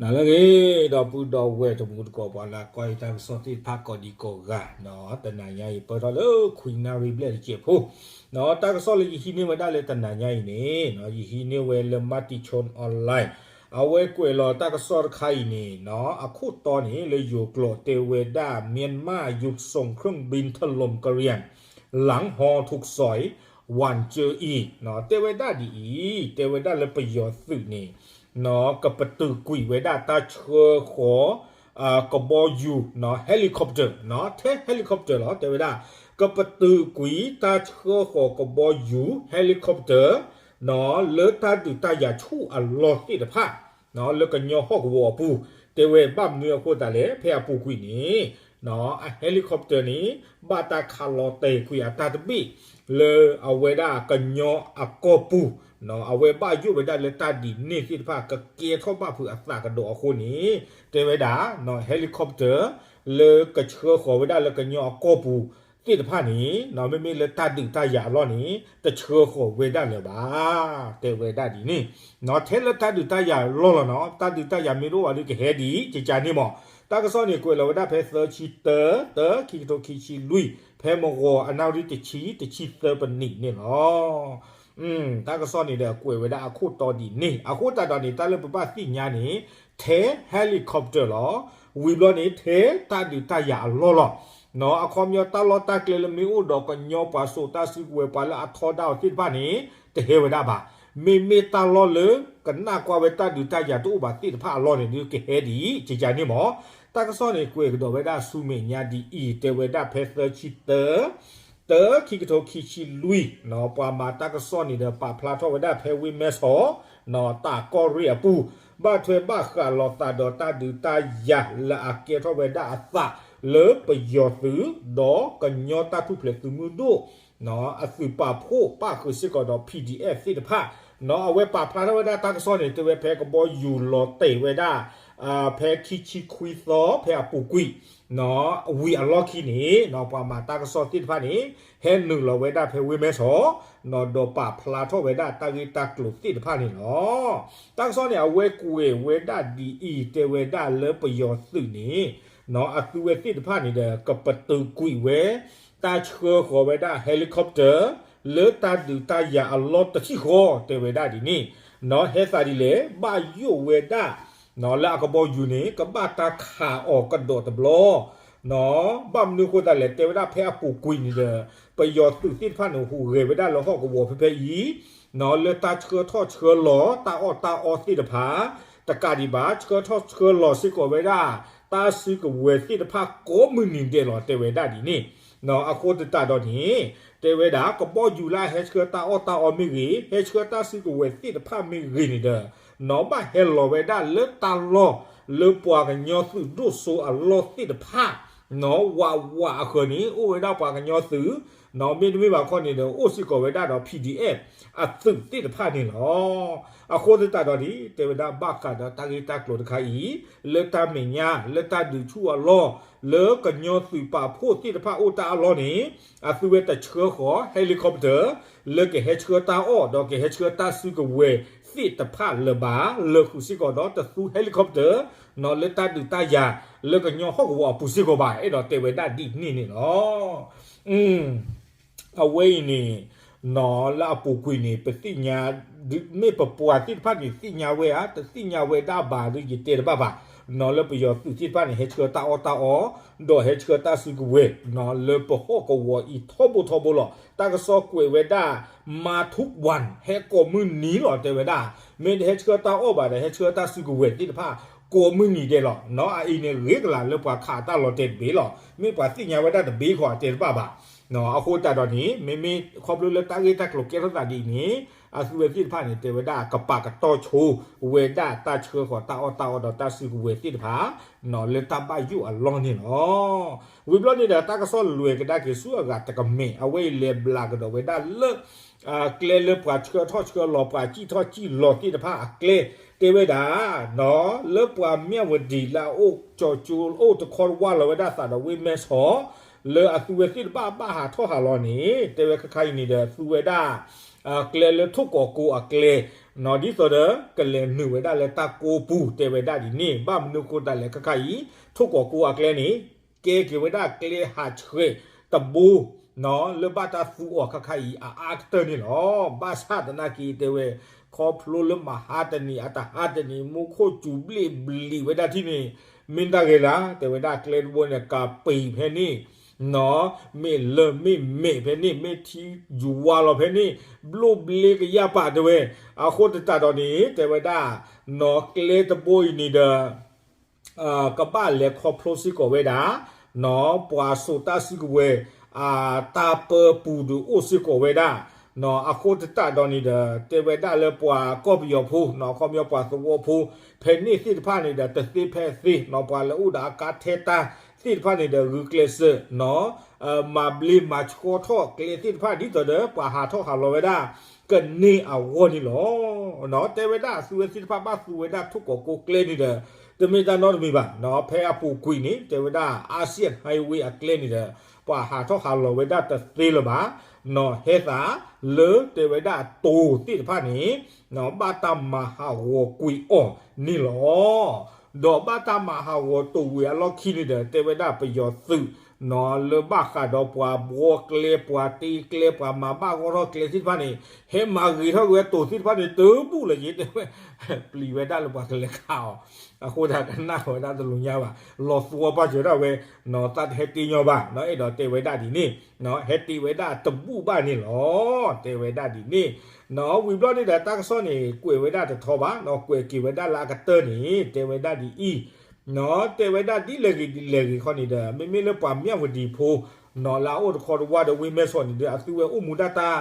နၤလၢအဂ့ၤ ဒီပုၢ်ဒီဝဲၢ်တံၤသကိး ပှၤလၢကွၢ်ယတၢ်ကစီၣ်သ့ၣ်တဖၣ်ကိးဒံးကိးဂၤ, တနၤညါအံၤပၢၢ်ထီၣ်လၢခွံနၣ်ရံၣ်ဘျဲၣ်တစဲးဖိ, တၢ်ကစီၣ်လၢယဟံးန့ၢ်ဝဲဒၣ်လၢတနၤညါအံၤန့ၣ်, ယဟံးန့ၢ်ဝဲလၢ Matichon Online, အဝဲကွဲးလီၤတၢ်ကစီၣ်တခါအံၤန့ၣ်, အခိၣ်တီန့ၣ် လၢယိၤကျိာ်တဲဝဲဒၣ် Myanmar Youth Song Khrung Bin Thalom Karian လၢ ဟီၣ်ထုးစွဲ ဝၣ်ကၠၢအံၤ, တဲဝဲဒၣ်ဒ်အံၤ, တဲဝဲဒၣ်လၢပယီၤသုးန့ၣ် ကပတုာ်ကွံာ်ဝဲဒၣ်တၢ်ဆှၢဃီၤ ကဘီယူၤ helicopter, ထဲ helicopter လီၤ, တဲဝဲဒၣ် ကပတုာ်ကွံာ်တၢ်ဆှၢဃီၤကဘီယူၤ helicopter လၢတၢ်ဒုးတၢ်ယၤဆူၣ်အလီၢ်သ့ၣ်တဖၣ် လၢကညီဟီၣ်ကဝီၤအပူၤ, တဲဝဲဘၣ်မနုၤအဃိသတးလဲၣ်, ဖဲအပူၤကွံာ်န့ၣ် အ helicopter န့ၣ် ဘၣ်တၢ်ခးလီၤတဲာ်ကွံာ်အတၢ်တဘ့ၣ် လၢအဝဲဒၣ်ကညီအကီၢ်ပူၤ, အဝဲဘၣ်ယိၣ်ဝဲဒၣ်လၢတၢ်ဒ်န့ၣ်သ့ၣ်တဖၣ် ကကဲထီၣ်ဘၣ်ဖုးအသးကဒီးအဃိန့ၣ်, တဲဝဲဒၣ် helicopter လၢကဆှၢဃီၤဝဲဒၣ်လၢကညီအကီၢ်ပူၤသ့ၣ်တဖၣ်န့ၣ်, မ့မ့ၢ်လၢတၢ်ဒုးတၢ်ယၤအလီၢ်န့ၣ် တဆှၢဃီၤဝဲဒၣ်လၢၤဘၣ်, တဲဝဲဒၣ်ဒ်န့ၣ်, ထဲလၢတၢ်ဒုးတၢ်ယၤလီၢ်လီၤနီၤ, တၢ်ဒုးတၢ်ယၤမ့ၢ်တအိၣ်ဘၣ်ဒီးကဟဲဒ်အံၤ ကကန့ၣ်မး, တၢ်ကစီၣ်န့ၣ်ကွဲးလီၤဝဲဒၣ်ဖဲသၢဆံတၢ တၢ ခံကထိခံဆံလွံၢ် ဖဲမုၢ်ဂီၤအနၣ်ရံၣ်တဆံ တဆံသၢပနံးန့ၣ်လီၤ. တၢ်ကစီၣ်န့ၣ်ဒီးကွဲးဝဲဒၣ်အခိၣ်တီဒ်န့ၣ်, အဃိသတးဒီးန့ၣ် တၢ်လၢပဘၣ်သ့ၣ်ညါန့ၣ်, ထဲ helicopter လီၤ, ဝံၤဘျီန့ၣ် ထဲတၢ်ဒုးတၢ်ယၤအလီၢ်လီၤ. အခီပညီတၢ်လီၢ်တၢ်ကျဲလၢမ့ၢ်အိၣ်ဒီးကညီပှၤစိာ်တၢ်စုကဝဲၤ ပှၤလၢအထီဒါအီၤသ့ၣ်တဖၣ်န့ၣ် တဟဲဝဲဒၣ်ဘၣ်. မ့မ့ၢ်တၢ်လီၢ်လၢကနၣ်ကွၢ်ဝဲတၢ်ဒုးတၢ်ယၤတအိၣ်ဘၣ်သ့ၣ်တဖၣ်အလီၢ်န့ၣ်ဒီးကဟဲဒ်အံၤ ကကန့ၣ်မး, တၢ်ကစီၣ်န့ၣ်ကွဲးကဒီးဝဲဒၣ်ဆူမဲာ်ညါဒ်အံၤ, တဲဝဲဒၣ်ဖဲသၢဆံတၢ တၢ ခံကထိခံဆံလွံၢ်, ပှၤမၤတၢ်ကစီၣ်န့ၣ်ဒီးပာ်ဖျါထီၣ်ဝဲဒၣ်ဖဲဝ့ၢ်မဲဆီး တၢ်ကီၢ်ရ့ၣ်အပူၤ, ဘၣ်ထွဲဘၣ်ဃးလိာ်သးဒီးတၢ်ဒုးတၢ်ယၤလၢအကဲထီၣ်ဝဲဒၣ်အသးလၢပယီၤသုး ဒီးကညီတၢ်ထူၣ်ဖျဲးသုးမုၢ်ဒိၣ် အသုးပာ်ဖှိၣ်ပၣ်ဃုာ်စ့ၢ်ကီးဒီး PDF သ့ၣ်တဖၣ်, အဝဲပာ်ဖျါထီၣ်ဝဲဒၣ်တၢ်ကစီၣ်န့ၣ် တဲဝဲဖဲကဘီယူၤလီၤတဲာ်ဝဲဒၣ် ဖဲခံဆံခွံသီ ဖဲအပူၤကွံာ် ဝံၤအလီၢ်ခံန့ၣ် ပှၤမၤတၢ်ကစီၣ်သ့ၣ်တဖၣ်န့ၣ် ဟဲနုာ်လီၤဝဲဒၣ်ဖဲဝ့ၢ်မဲဆီး ဒီးပာ်ဖျါထီၣ်ဝဲဒၣ်တၢ်ဂ့ၢ်တၢ်ကျိၤသ့ၣ်တဖၣ်န့ၣ်လီၤ. တၢ်ကစီၣ်န့ၣ် အဝဲကွဲးဝဲဒၣ်ဒ်အံၤ, တဲဝဲဒၣ်လၢပယီၤသုးန့ၣ် အသုဝဲသ့ၣ်တဖၣ်န့ၣ်ဒီး ကပတုာ်ကွံာ်ဝဲ တၢ်ဆှၢဃီၤဝဲဒၣ် helicopter လၢတၢ်ဒုးတၢ်ယၤအလီၢ်တထံၣ်ဃီ တဲဝဲဒၣ်ဒ်န့ၣ်, ဟဲသးဒ်လဲၣ် ဘၣ်ယိၣ်ဝဲဒၣ် လၢအကဘီယူၤန့ၣ် ကဘၣ်တၢ်ခးအီၤကဒီးတဘျီ ဘၣ်မနုၤအဃိသတးလဲၣ် တဲဝဲဒၣ်ဖဲအပူၤကွံာ်န့ၣ်ဒီး ပယီၤသုးသ့ၣ်တဖၣ်န့ၣ် ဟူးဂဲၤဝဲဒၣ်လၢဟီၣ်ကဝီၤဖဲဖဲအံၤ လၢတၢ်ဆှၢထီၣ်ဆှၢလီၤတၢ်အီၣ်တၢ်အီသ့ၣ်တဖၣ် တကးဒံးဘၣ် ဆှၢထီၣ်ဆှၢလီၤစ့ၢ်ကီးဝဲဒၣ် တၢ်စုကဝဲၤသ့ၣ်တဖၣ်ကိးမုၢ်နံၤဒဲးလီၤ တဲဝဲဒၣ်ဒ်န့ၣ်, အဃိသတးဒီးန့ၣ် တဲဝဲဒၣ် ကဘီယူၤလၢအဟဲဆှၢတၢ်အီၣ်တၢ်အီမ့ၢ်ဂ့ၤ ဟဲဆှၢတၢ်စုကဝဲၤသ့ၣ်တဖၣ်မ့ၢ်ဂ့ၤန့ၣ်ဒီး ဘၣ်ဟဲလီၤဝဲဒၣ်လၢတၢ်လီၢ် လၢပှၤကညီသုးဒိၣ်စိအလီၢ်သ့ၣ်တဖၣ် ဝးဝးအဃၢၤန့ၣ် အိၣ်ဝဲဒၣ်ပှၤကညီသုး မ့တမ့ၢ်ဘၣ်ခီန့ၣ်ဒီး အိၣ်စ့ၢ်ကီးဝဲဒၣ်ဒီး PDF အသုးသ့ၣ်တဖၣ်န့ၣ်လီၤ. အဃိသတးဒီးန့ၣ် တဲဝဲဒၣ်ဘၣ်ဃးဒီးတၢ်ဂ့ၢ်တၢ်ကျိၤတခါအံၤ လၢတၢ်မဲာ်ညါ လၢတၢ်ဒုးဆူၣ်အလီၢ် လၢကညီသုးပာ်ဖှိၣ်သ့ၣ်တဖၣ်အိၣ်တၢ်အလီၢ်န့ၣ် အသုဝဲတဆှၢဃီၤ helicopter လၢကဟဲဆှၢတၢ်အီၣ် ဒီးကဟဲဆှၢတၢ်စုကဝဲၤသ့ၣ်တဖၣ်လၢၤဘၣ် လၢာ်ဃုာ်စ့ၢ်ကီးဒီးတသူ helicopter လၢတၢ်ဒုးတၢ်ယၤ လၢကညီဟီၣ်ကဝီၤအပူၤစ့ၢ်ကီးဘၣ် အဲၣ်ဒိးတဲဝဲဒၣ်ဒ်န့ၣ်န့ၣ်လီၤ. အဝဲအံၤန့ၣ် လၢအပူၤကွံာ်န့ၣ် ပသ့ၣ်ညါ မ့ၢ်ပပှၤသ့ၣ်တဖၣ်န့ၣ် သ့ၣ်ညါဝဲဧါ တသ့ၣ်ညါဝဲဒၣ်ဘၣ်ဒီးယတဲတဘၣ်ဘၣ်, လၢပယီၤသုးသ့ၣ်တဖၣ်န့ၣ် ဟဲဆှၢတၢ်အီၣ်တၢ်အီ ဒီးဟဲဆှၢတၢ်စုကဝဲၤ လၢပဟီၣ်ကဝီၤအံၤထီဘိထီဘိလီၤ. တၢ်ကစီၣ်ကွဲးဝဲဒၣ် မၤထူးဝၣ် ဟဲကိးမုၢ်နံၤလီၤ တဲဝဲဒၣ်, မ့ၢ်တဟဲဆှၢတၢ်အီၣ်ဘၣ်ဒီး ဟဲဆှၢတၢ်စုကဝဲၤသ့ၣ်တဖၣ် ကိးမုၢ်နံၤဒဲးလီၤ. အအံၤန့ၣ် ဂ့ၤကလာ်လၢပှၤခးတၢ်လီၤတဲာ်တဘ့ၣ်လီၤ. မ့ၢ်ပှၤသ့ၣ်ညါဝဲဒၣ်တဘ့ၣ်ဃီ အတဲတဘၣ်ဘၣ်. အဃိသတးဒီးန့ၣ် မ့မ့ၢ်ခီဖျိလၢတၢ်ဂ့ၢ်တၢ်ကျိၤကဲထီၣ်သးဒ်အံၤန့ၣ် အသုဝဲသ့ၣ်တဖၣ်န့ၣ် တဲဝဲဒၣ် ကပာ်ကတီၢ်ဆိဝဲဒၣ်တၢ်ဆှၢဃီၤတၢ်အီၣ်တၢ်အီဒီးတၢ်စုကဝဲၤသ့ၣ်တဖၣ် လၢတၢ်ဘၣ်ယိၣ်အလီၢ်န့ၣ်လီၤ. ဝံၤဘျီန့ၣ်ဒီး တၢ်ကစီၣ်လဲၤကဒါက့ၤဆူအဂၤတကမဲာ် အဝဲအံၤလဲၤဘျးကဒီးဝဲဒၣ်လၢ ကျဲလၢပှၤဆှၢထီၣ်ဆှၢလီၤ ပှၤစံၣ်ထီၣ်စံၣ်လီၤသ့ၣ်တဖၣ်အကျဲ တဲဝဲဒၣ် လၢပှၤမၠၣ်ဝတံၤလၢအအိၣ်ကၠီကၠိ အိၣ်တခီတဝၢလီၤဝဲဒၣ်သးဒီးဝ့ၢ်မဲဆီး လၢအသုဝဲသ့ၣ်တဖၣ်ဘၣ်ဟးထီၣ်ဟးလီၤန့ၣ် တဲဝဲခဲခါအံၤန့ၣ်ဒီး သုဝဲဒၣ် ကျဲလၢထိၣ်ကီးကိအကျဲ ဒ်သိးဒီး ကလဲၤနုာ်ဝဲဒၣ်လၢတၢ်ကိးပူၤ တဲဝဲဒၣ်ဒ်န့ၣ် ဘၣ်မနုၤဃိသတးလဲၣ် ခဲခါအံၤ ထိၣ်ကီးကိအကျဲန့ၣ် ကဲက့ၤဝဲဒၣ်ကျဲဟးဆှဲးတဘိ လၢဘၣ်တၢ်သူအီၤခဲခါအံၤ အအါကတၢၢ်န့ၣ်လီၤ. ဘၣ်ဆၣ်သနာ်က့တဲဝဲ ခီဖျိလၢမဟါတနံၤအတဟါတနံၤ မူခိၣ်စူၤဘျ့ဘျံးဝဲဒၣ်ထံၣ်န့ၣ် မ့ၢ်တၢ်ဂ့ၤလၢ တဲဝဲဒၣ်ကျဲတဘိန့ၣ် ကးပံာ်ဖဲန့ၣ် မ့ၢ်လၢမ့ၢ်မဲာ်ဖဲန့ၣ် မ့ၢ်ထံယွၤလီၤဖဲန့ၣ် ဘျိၣ်ဘျ့ကယၢ်ပာ်တဲဝဲ အဃိသတးဒီးန့ၣ် တဲဝဲဒၣ် နီၢ်ကျဲတဘိအံၤန့ၣ်ဒီး ကဘၣ်လဲၤခီဖျိစ့ၢ်ကီးဝဲဒၣ် နီၢ်ပှၤစိာ်တၢ်စုကဝဲၤ အတၢ်ပၢပူၤဒုးအိၣ်စ့ၢ်ကီးဝဲဒၣ် နီၢ်အဃိသတးဒီးန့ၣ်ဒီး တဲဝဲဒၣ်လၢပှၤကီၢ်ပယီၤဖိ နီၢ်ခီပညီပှၤသဝီဖိ ဖဲန့ၣ်သ့ၣ်တဖၣ်န့ၣ်ဒီး တသ့ဖဲသ့ နီၢ်ပှၤလၢအိၣ်ဒီးအကါထဲတၢ်သ့ၣ်တဖၣ်န့ၣ်ဒီး ဂုာ်ကျဲးစၢး နီၢ် မၤဘျ့မၤဆှီထီၣ်ကျဲသ့ၣ်တဖၣ် ဒ်သိးဒီးပှၤဟးထီၣ်ဟးလီၤဝဲဒၣ် ကန့ၢ်အဂီၢ်န့ၣ်လီၤ. နီၢ်တဲဝဲဒၣ်အသုဝဲသ့ၣ်တဖၣ်ဘၣ်သူဝဲဒၣ်ထိၣ်ကီးကိကျဲန့ၣ်ဒီး တမ့ၢ်တၢ်နီတမံၤဘၣ် နီၢ်ဖဲအပူၤကွံာ်န့ၣ် တဲဝဲဒၣ် Asian Highway အကျဲန့ၣ်ဒီး ပှၤဟးထီၣ်ဟးလီၤဝဲဒၣ်တသ့လၢၤဘၣ် နီၢ်ဟဲသးလၢတဲဝဲဒၣ်တိၤသ့ၣ်တဖၣ်န့ၣ် နီၢ်ဘၣ်တၢ်မၤဟးဂီၤကွံာ်အီၤန့ၣ်လီၤ. ဒီးဘၣ်တၢ်မၤဟးဂီၤတိၤဝံၤအလီၢ်ခံန့ၣ်ဒီး တဲဝဲဒၣ်ပယီၤသုး နီၢ်လၢဘၣ်ဃးဒီးပှၤဘှီကျဲ ပှၤတ့ကျဲ ပှၤမၤဘၣ်ဂီၢ်ထီၣ်ကျဲသ့ၣ်တဖၣ်န့ၣ် ဟဲမၤဂ့ၤထီၣ်က့ၤဝဲတိၤသ့ၣ်တဖၣ်န့ၣ် တဘူၣ်လၢၤက့ၤတဲဝဲ ပျံၤဝဲဒၣ်လၢပှၤကလဲၤခးအီၤ အဃိသတးကနၣ်ဝဲဒၣ်တလိၣ်ညါဘၣ် လီၤသဝီပာ်စၢၤဒၣ်ဝဲ နီၢ်တၢ်တဟဲတ့ညီဘၣ် နီၢ်အဲၣ်ဒိးတဲဝဲဒၣ်ဒ်န့ၣ် နီၢ်ဟဲတ့ဝဲဒၣ်တဘူၣ်ဘၣ်န့ၣ်လီၤ တဲဝဲဒၣ်ဒ်န့ၣ် နီၢ်ဝံၤဘျီန့ၣ်ဒီးတၢ်ကစီၣ်န့ၣ် ကွဲးဝဲဒၣ်တထီဘၣ် နီၢ်ကွဲးက့ၤဝဲဒၣ်လၢအကတၢၢ်န့ၣ် တဲဝဲဒၣ်ဒ်အံၤ နီၢ်တဲဝဲဒၣ်ဒ်လဲၣ်ဂ့ၤဒ်လဲၣ်ဂ့ၤခီန့ၣ်ဒီး မ့မ့ၢ်လၢပှၤမၠၣ်ဝတံၤဖိ နီၢ်လၢအအိၣ်တခီတဝါဒီးဝ့ၢ်မဲၢ်ဆီးန့ၣ်ဒီး အသုဝဲအိၣ်မူဒၣ်တၢ်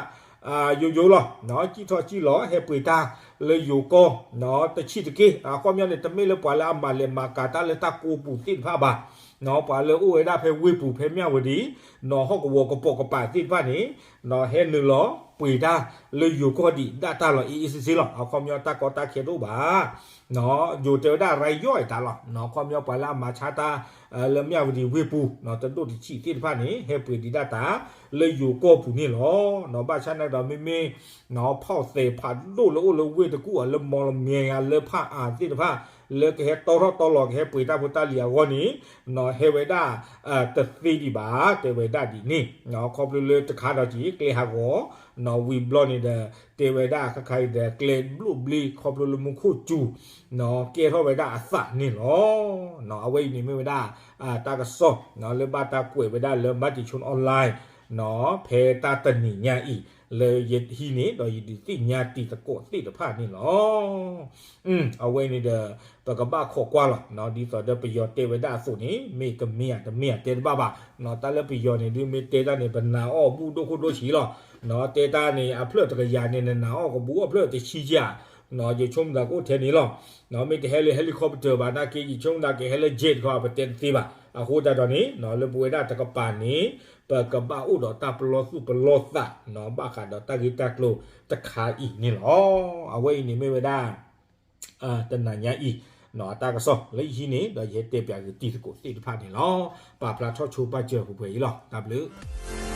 ယိယိလီၤ နီၢ်စံၣ်ထီၣ်စံၣ်လီၤ ဟဲပှ့ၤတၢ်လၢယိၤကီၢ် နီၢ်တဆံးတက့ၢ် အခီပညီန့ၣ် တမ့ၢ်လၢပှၤလၢအမၤလဲၤမၤကၤတၢ်လၢတၢ်ကိးပူၤသ့ၣ်တဖၣ်ဘၣ် နီၢ်ပှၤလၢအိၣ်ဝဲဒၣ်ဖဲဝ့ၢ်ပူၤဖဲမၠၣ်ဝတံၤ နီၢ်ဟီၣ်ကဝီၤကပိာ်ကပၤသ့ၣ်တဖၣ်န့ၣ် နီၢ်ဟဲနုာ်လီၤပှ့ၤတၢ်လၢယိၤကီၢ်ဒံးဒၣ်တၢ်လီၤ အ့အ့စ့စ့လီၤ အခီပညီတၢ်ကီတၢ်ခဲတအိၣ်ဘၣ် နီၢ်ယိၤတဲဝဲဒၣ်ရၤယီၢ်အံၤတၢ်လီၤ နီၢ်အခီပညီပှၤလၢအမၤဆါတၢ် လၢမၠၣ်ဝတံၤဝ့ၢ်ပူၤ နီၢ်တဒိၣ်တဆံးသ့ၣ်တဖၣ်န့ၣ် ဟဲပှ့ၤဒံးဒၣ်တၢ်လၢယိၤကီၢ်ပူၤန့ၣ်လီၤ နီၢ်ဘၣ်ဆၣ်န့ၣ်ဒီးမ့မ့ၢ် နီၢ်ဖီၣ်သဲးဖးဒိၣ်လၢအိၣ်လၢဝ့ၢ်တကူၣ်အီၤလၢမီလမၠဲဂၤလၢဖးအါသ့ၣ်တဖၣ် လၢကဟဲတီထီၣ်တီလီၤကဟဲပှ့ၤတၢ်ဖိတၢ်လံၤအဂီၢ်န့ၣ် နီၢ်ဟဲဝဲဒၣ် တသ့ဒံးဘၣ် တဲဝဲဒၣ်ဒ်န့ၣ် နီၢ်ခီဖျိလၢတခါဒီးက့ၤကျဲဟးဂီၤ နီၢ်ဝံၤဘျီန့ၣ်ဒီး တဲဝဲဒၣ်ခါခါအံၤဒီးကျဲဘျိၣ်ဘျ့ခီဖျိလၢမူခိၣ်စူၤ နီၢ်ကဲထီၣ်ဝဲဒၣ်အသးန့ၣ်လီၤ နီၢ်အဝဲအံၤန့ၣ်မ့ၢ်ဝဲဒၣ် တၢ်ကစီၣ် နီၢ်လၢဘၣ်တၢ်ကွဲးဝဲဒၣ်လၢ Matichon Online နီၢ်ဖဲတၢ်တနံၤညါအံၤ လၢယဟံးန့ၣ် ဒီးယဒုးသ့ၣ်ညါတံၤသကိးသ့ၣ်တဖၣ်န့ၣ်လီၤ အဝဲန့ၣ်ဒီး ပကဘၣ်ခိးကွၢ်လီၤ နီၢ်ဒ်သိးဒီးပယီၤတဲဝဲဒၣ်အသိးန့ၣ် မ့ၢ်ကမ့ၢ်ဧါတမ့ၢ်ဧါတဲတဘၣ်ဘၣ် နီၢ်တၢ်လၢပယီၤန့ၣ်ဒုးမ့ၢ်တဲတၢ်န့ၣ် ပနာ်အီၣ်ဘူၣ်ဒိၣ်ခိၣ်ဒိၣ်ဆံးလီၤ နီၢ်တဲတၢ်န့ၣ် အဖျၢၣ်တကယၤန့ၣ် နနာ်အီၣ်ကဘူၣ်အဖျၢၣ်တဆံကဧါ နီၢ်ယဆိကမိၣ်သးကအိၣ်ထဲန့ၣ်လီၤ နီၢ်မ့ၢ်တဟဲလၢ helicopter ဘၣ်နာ်က့ ယဆိကမိၣ်သးကဟဲလၢ jet ခီ ပတဲတသ့ဘၣ် အဃိသတးဒီးန့ၣ် နီၢ်လၢပဝဲဒၣ်တကပၤန့ၣ် ပကဘၣ်အိၣ်ဒီးတၢ်ပလီၢ်သူၣ်ပလီၢ်သး နီၢ်ဘၣ်ဃးဒီးတၢ်ဂ့ၢ်တၢ်ကျိၤတခါအံၤန့ၣ်လီၤ အဝဲအံၤန့ၣ်မ့ၢ်ဝဲဒၣ် တနံၤညါအံၤ နီၢ်အတၢ်ကစီၣ်လၢယဟံးန့ၣ် ဒီးယဟဲတဲပၠးက့ၤတံၤသကိးသ့ၣ်တဖၣ်န့ၣ်လီၤ ပာ်ဖျါထီၣ်ဆိပာ်စၢၤပှဲၤပှဲၤအံၤလီၤ တၢ်ဘျုး